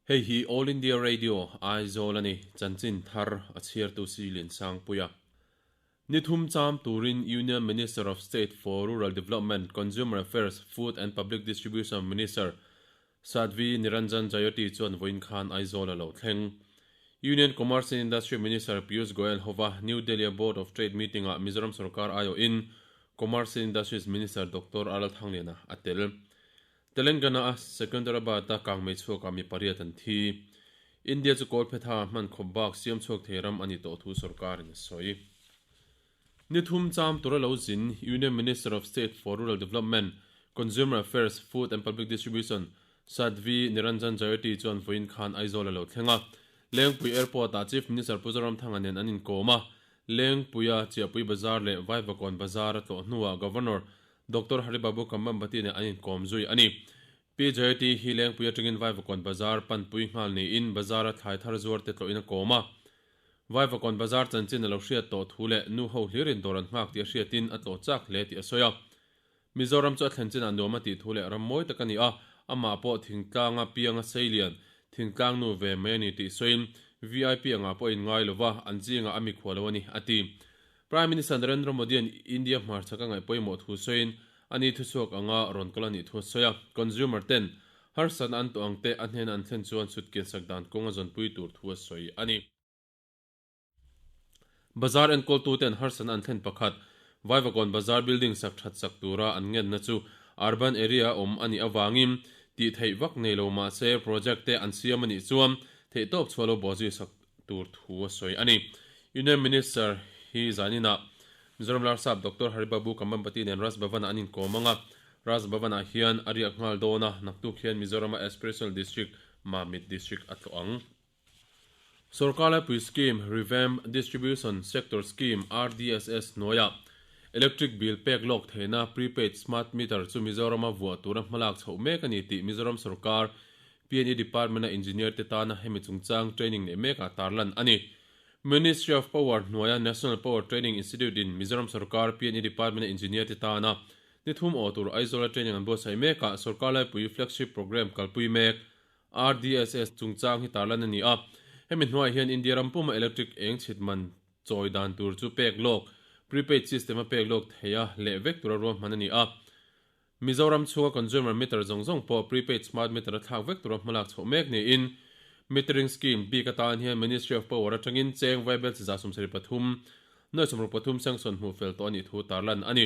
Hei hi All India Radio, Aizawl a ni, chanchin thar a chhiartu si Liansangpuia. Ni thum cham turin Union Minister of State for Rural Development, Consumer Affairs, Food and Public Distribution Minister Sadhvi Niranjan Jyoti chuan vawiin khan Aizawl a lo thleng. Union Commerce and Industry Minister Piyush Goyal hova New Delhi-a Board of Trade meeting-ah Mizoram sorkar aiawhin Commerce and Industries Minister Doctor R Lalthangliana a tel. Telangana-a Secunderabad-a kangmei chhuakah mi pariat an thi. India chu Kawlphetha hman khawp bak siam chhuak thei ram a ni tawh thu sorkarin a sawi. Ni thum cham tura lo zin Union Minister of State for Rural Development, Consumer Affairs, Food and Public Distribution Sadhvi Niranjan Jyoti chuan vawiin khan Aizawl a lo thleng a. Lengpui Airport-ah Chief Minister Pu Zoramthanga nen an inkawm a. Lengpuia Chiahpui Bazar leh Vaivakawn Bazar a tlawh hnuah Governor Doctor Haribabu Kambambati nen an inkawm zui a ni. Pi Jayati hi Lengpui atangin Vaivakawn Bazar panpui nghal niin Bazar-a thlai thar zuar te tlawhin a kawm a. Vaivakawn Bazar chanchin a lo hriat tawh thu leh nu ho hlirin dawr an nghak tih a hriatin a tlawh chak hle tih a sawi a. Mizoram chu a thlen chinah nuam a tih thu leh ram mawi tak a ni a, amah pawh thingtlanga pianga seilian, thingtlang nu ve mai a ni tih sawiin VIP angah pawh a inngai lo va, an zingah a mikhual lo a ni, a ti. Prime Minister Narendra Modi-a'n India hmarchhak a ngaih pawimawh thu sawiin a ni thuchhuak anga rawn kal a nih thu a sawi a. Consumer ten harsatna an tawh ang te a hnena an thlen chuan sutkian sak dan kawng a zawnpui tur thu a sawi a ni. Bazar enkawltu ten harsatna an thlen pakhat, Vaivakawn Bazar building sak that sak tura an ngenna chu urban area a awm a nih avangin tih theih vak nei lo mah se project te an siam a nih chuan theihtawp chhuah lo bawhzui sak tur thu a sawi a ni. Union Minister hi zaninah Mizoram Larsap Doctor Haribabu Kambhampati nen Raj Bhavan-ah an inkawm ang a, Raj Bhavan-ah hian a riak nghal dawn a, naktuk hian Mizorama Aspirational District, Mamit District a tlawh ang. Sorkar Laipui Scheme, Revamp Distribution Sector Scheme, RDSS, hnuaiah Electric bill pek lawk theihna Prepaid Smart Meter chu Mizorama vuah tura hmalak chhoh mek a ni tih Mizoram sorkar PNE Department-a Engineer te tana hemi chungchang training neih mekah tarlan a ni. Ministry of Power hnuaia National Power Training Institute-in Mizoram sorkar PNE Department-a Engineer te tana ni thum aw tur Aizawla training an buatsaih mekah sorkar laipui flagship programme kalpui mek RDSS chungchang hi tarlan a ni a. Hemi hnuaiah hian India ram puma electric eng chhit man chawi dan tur chu pek lawk, prepaid system-a pek lawk theia leh vek tura ruahman a ni a. Mizoram chhunga consumer meter zawng zawng pawh prepaid smart meter a thlak vek tura hmalak chhoh mek niin Metering scheme bik atan hian Ministry of Power atangin cheng vaibel chi 73 nuai 63 sanction hmuh fel tawh a nih thu tarlan a ni.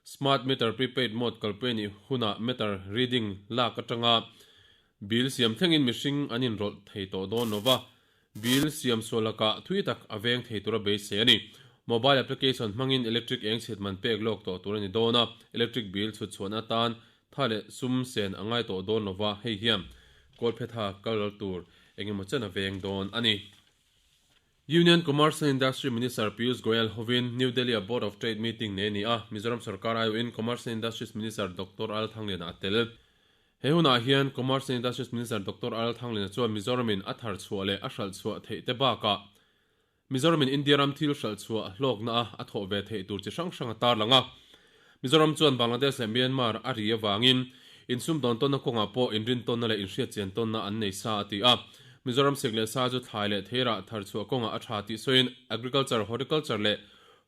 Smart meter prepaid mode kalpui a nih hunah meter reading lak atanga bill siam thlengin mihring an inrawlh thei tawh dawn lova, Bill siam sual lakah thui tak a veng thei tura beisei a ni. Mobile application hmangin electric eng chhiat man pek lawk tawh tur a ni dawn a, electric bill chhut chhuahna atan tha leh sum sen a ngai tawh dawn lova, hei hian kawlphetha kal tur eng emaw chen a veng dawn a ni. Union Commerce and Industry Minister Piyush Goyal hovin New Delhi-a Board of Trade meeting nei a ni a, Mizoram sorkar aiawhin Commerce and Industries Minister Doctor Al Thangliana a tel. He hunah hian Commerce and Industries Minister Doctor R Thanglina chuan Mizoramin a thar chhuah leh a hralh chhuah theih te bakah Mizoramin India ram thil hralh chhuah hlawkna a a thawh ve theih tur chi hrang hrang a tarlang a. Mizoram chuan Bangladesh leh Myanmar a ri avangin insumdawn tawnna kawngah pawh inrintawnna leh inhriatchian tawnna an nei sa a ti a. Mizoram sik leh sa chu thlai leh theirah thar chhuah kawngah a tha tih sawiin Agriculture, Horticulture leh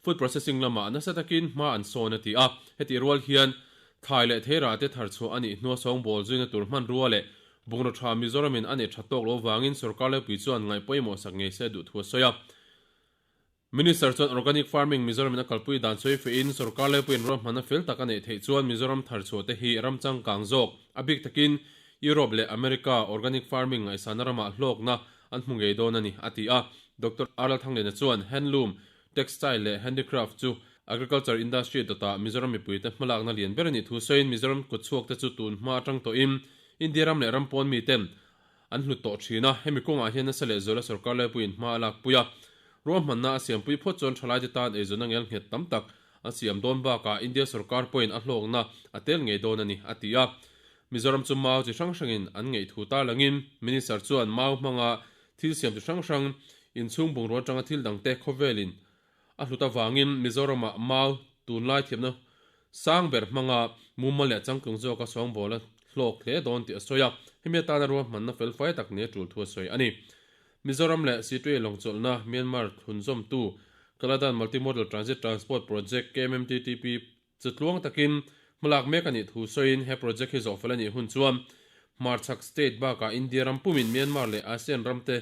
Food Processing lamah nasa takin hma an sawn a ti a. Hetih rual hian Thlai leh theirah te thar chhuah a nih hnua sawngbawl zuina tur hmanrua leh bungraw tha Mizoramin a neih that tawk lo vangin sorkar lepui chuan ngaih pawimawh sak ngei se duh thu a sawi a. Minister chuan Organic Farming Mizoramin a kalpui dan sawi fehin sorkar lepuiin ruahmanna fel tak a neih theih chuan Mizoram thar chhuah te hi ram changkang zawk, a bik takin Europe leh America Organic Farming ngaihsana ramah hlawkna an hmu ngei dawn a ni, a ti a. Doctor R Lalthangliana chuan Handloom, Textile leh Handicraft chu Agriculture Industry dawtah Mizoram mipuite hmalakna lian ber a nih thu sawiin Mizoram kutchhuakte chu tun hma atang tawhin India ram leh ram pawn miten an hlut tawh thin a, hemi kawngah hian nasa leh zuala sorkar laipuiin hma a lakpui a, ruahmanna a siampui phawt chuan thalaite tan eizawnna ngelnghet tam tak a siam dawn bakah India sorkar pawhin a hlawkna a tel ngei dawn a ni, a ti a. Mizoram chu mau chi hrang hrangin an ngeih thu tarlangin Minister chuan mau hmanga thil siam chi hrang hrang, inchhung bungrua atanga thil dangte khawvelin a hlut avangin Mizoramah mau tunlai thiamna sang ber hmanga mumal leh changtlung zawka sawngbawla hlawk hle dawn tih a sawi a, hemi atana ruahmanna felfai tak nia tul thu a sawi a ni. Mizoram leh Sittwe lawngchawlhna Myanmar thlunzawmtu Kaladan Multimodal Transit Transport Project, KMMTTP, chu tluang takin hmalak mek a nih thu sawiin he project hi zawhfel a nih hun chuan hmarchhak state bakah India ram pumin Myanmar leh ASEAN ramte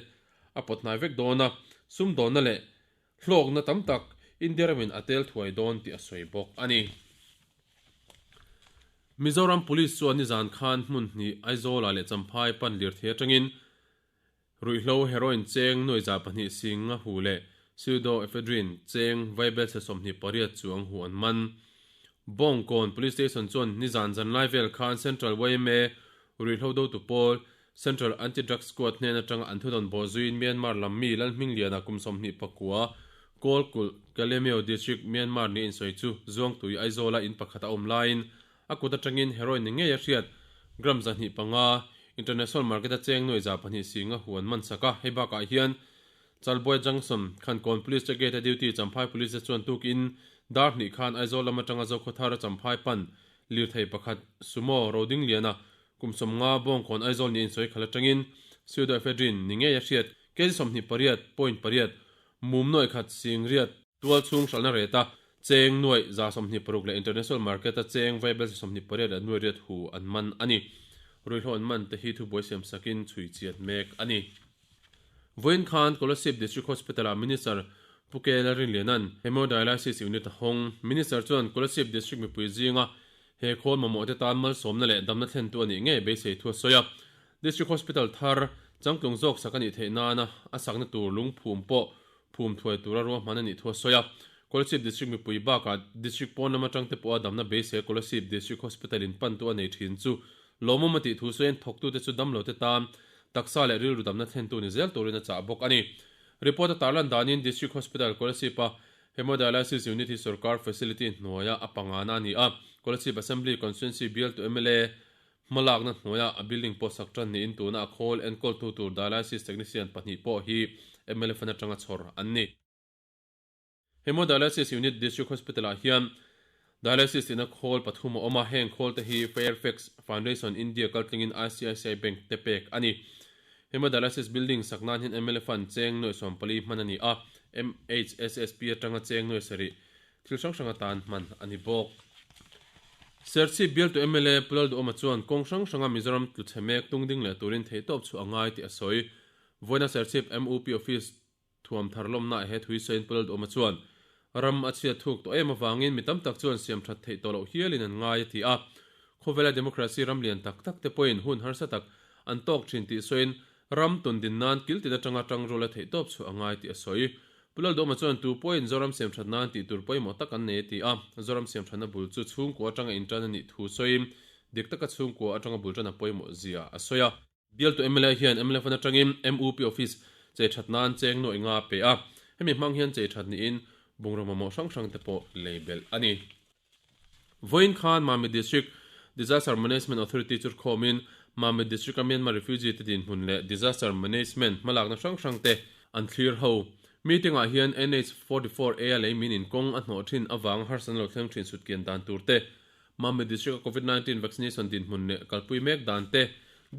a pawt hnai vek dawn a, sumdawnna leh hlawkna tam tak India ramin a tel thuai dawn tih a sawi bawk a ni. Mizoram Police chuan nizan khan hmun hnih Aizawla leh Champhai pan lirthei atangin Ruihhlo heroin cheng nuaiza pahnih sing nga hu leh pseudoephedrine cheng vaibelchhe 28 chuang hu an man. Bawngkawn Police Station chuan nizan zanlai vel khan Central yma ruihhlo dotu pawl Central Anti-Drug Squad hnen atanga an thudawn bawh zuiin Myanmar lam mi Lalhmingliana kum 29 Kawlkulh, Kalemyo District, Myanmar ni insawi chu Zuangtui, Aizawla in pakhat a awm laiin a kut atangin heroin ni ngei a hriat gram 25 International Market a cheng nuai 200 singa huan man sak a, hei bakah hian Chalbuai Junction, Khankawn Police te gate a duty Champhai Police te chuan tukin dar hnih khan Aizawl lam atanga Zokhawthar Champhai pan lirthei pakhat Sumo Rodingliana Kum 50 Bawngkawn Aizawl ni insawi khalh atangin pseudoephedrine ni ngei a hriat kg 28 point pariat mum nuaih khat sing riat tual chhung hralhna reta cheng nuaih 126 leh international market a cheng vaibel 28 leh nuaih riat hu an man a ni. Ruihhlo an man te hi thubuai siam sakin chhui chiat mek a ni. Vawiin khan Kolasib District Hospital ah Minister Pu K Lalrinliana'n Hemodialysis Unit a hawng. Minister chuan Kolasib District mipui zinga He khawl mamawhte tan malsawmna leh damna thlentu a nih ngei beisei thu a sawi a. District Hospital thar changtlung zawk sak a nih theih nana a sakna tur lungphum pawh phum thuai tura ruahman a nih thu a sawi a. Kolasib District mipui bakah District pawn lam atangte pawha damna beisei Kolasib District Hospital in pantu a nei thin chu lawmawm a tih thu sawiin thawktute chu damlote tan taksa leh rilru damna thlentu ni zel turin a chah bawk a ni. Report a tarlan danin District Hospital Kolasib-a Hemodialysis Unit hi sorkar facility hnuaia a pangana a ni a, Kolasib Assembly Constituency bialtu mla hmalakna hnuaia a building pawh sak tan niin tuna a khawl enkawltu tur dialysis technician pahnih pawh hi mla fan atanga chhawr an ni. Hemodialysis Unit District Hospital ah hian dialysis ina khawl pathum a awm a, heng khawl te hi Fairfax Foundation India kaltlingin ICICI Bank te pek a ni. Hemodialysis building sak nan hian mla fund cheng nuaih 14 hman a ni a, MHSSP atanga cheng nuaih sarih thil hrang hrang atan hman a ni bawk. Serchhip bialtu mla Pu Lalduhawma chuan kawng hrang hranga Mizoram tlu chhe mek tung ding leh turin theihtawp chhuah a ngai tih a sawi. Vawiina Serchhip MUP office thuam thar lawmna he thui sawiin Pu Lalduhawma chuan ram a chhiat thuk tawh em avangin mi tam tak chuan siam that theih tawh loh hialin an ngai a ti a. Khawvela democracy ram lian tak tak te pawhin hun harsa tak an tawk thin tih sawiin ram tun din nan kil tin atanga tangrual a theih tawp chhuah a ngai tih a sawi. Pu Lalduhawma chuan tu pawhin Zoram siam that nan tih tur pawimawh tak an nei a ti a. Zoram siam thatna bul chu chhungkua atanga intan a nih thu sawiin dik taka chhungkua atanga bul tan a pawimawh zia a sawi a. Bialtu mla hian mla fan atangin MUP office chei that nan cheng nuaih nga pe a, hemi hmang hian chei that niin bungraw mamawh hrang hrang te pawh lei belh a ni. Vawiin khan Mamit District Disaster Management Authority chu khawmin Mamit District a Myanmar refugee te dinhmun leh disaster management hmalakna hrang hrang te an thlir ho. Meeting ah hian NH 44 A a lei min in kawng a hnawh thin avanga harsatna lo thleng thin sutkian dan tur te Mamit District a Covid 19 vaccination dinhmun leh kalpui mek dan te,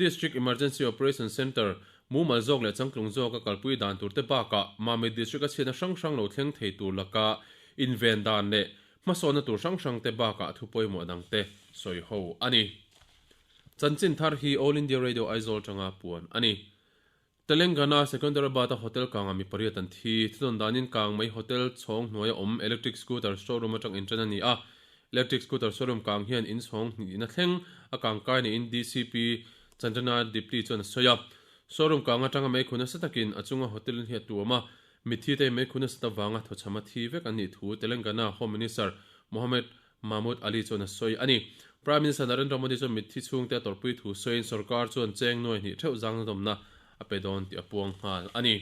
District Emergency Operation Centre mumal zawk leh changtlung zawka kalpui dan tur te bakah Mamit District a chhiatna hrang hrang lo thleng thei tur laka inven dan leh hmasawnna tur hrang hrang te bakah thu pawimawh dang te sawi ho a ni. Chanchin thar hi All India Radio Aizawl tanga puan a ni. Telangana Secunderabad-a hotel kangah mi pariat an thi. Thudawn danin kang mai hotel chhawng hnuaia awm electric scooter showroom atang inṭan a ni a. Electric scooter showroom kang hian in chhawng hnihna thleng a kang kai niin DCP Chandana Dipti chuan a sawi a. Showroom kang atanga meikhu nasa takin a chunga hotel hi a tuam a, mitthi te meikhu nasat avanga thawchham a thi vek an nih thu Telangana Home Minister Mohammed Mahmood Ali chuan a sawi a ni. Prime Minister Narendra Modi chuan mitthi chhungte a tawrhpui thu sawiin sorkar chuan cheng nuai hnih theuh zangna dawmna a pe dawn tih a puang nghal a ni.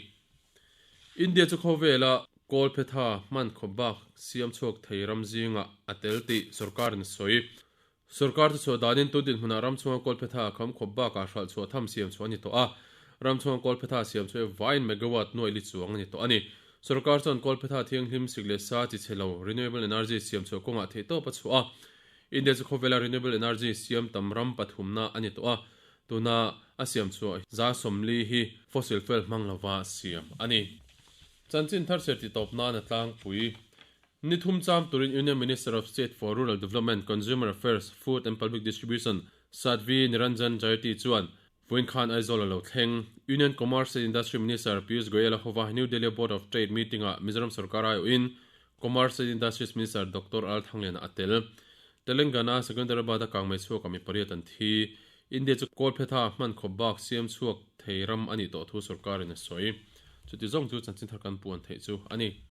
India chu khawvela kawl phetha hman khawp bak siam chhuak thei ram zingah a tel tih sorkarin a sawi. Sorkar chu chhuah danin tun dinhmunah ram chhunga kawl phetha a kham khawp bakah hralh chhuah tham siam chhuah a ni tawh a. Ram chhunga kawl phetha siam chhuah hi vaiin megawatt nuai li chuang a ni tawh a ni. Sorkar chuan Kawlphetha thianghlim sik leh sa chi chhe lo, renewable energy, siam chhuah kawngah theihtawp a chhuah a. India chu khawvela renewable energy siam tam ram pathumna a ni tawh a, tuna a siam chhuah 40% hi fossil fuel hmang lova siam a ni. Chanchin thar ser titawp nan a tlangpui. Ni thum cham turin Union Minister of State for Rural Development, Consumer Affairs, Food and Public Distribution Sadhvi Niranjan Jayoti chuan Vawiin khan Aizawl a lo thleng. Union Commerce and Industry Minister Piyush Goyal a hova New Delhi Board of Trade meeting-ah Mizoram sorkar aiawhin Commerce and Industries Minister Doctor Al Thangliana a tel. Telangana Secunderabad-a kangmei chhuakah mi pariat an thi. India chu Kawlphetha hman khawp bak siam chhuak thei ram a nih tawh thu sorkarin a sawi. Chuti zawng chu chanchin thar kan puan theih chu a ni.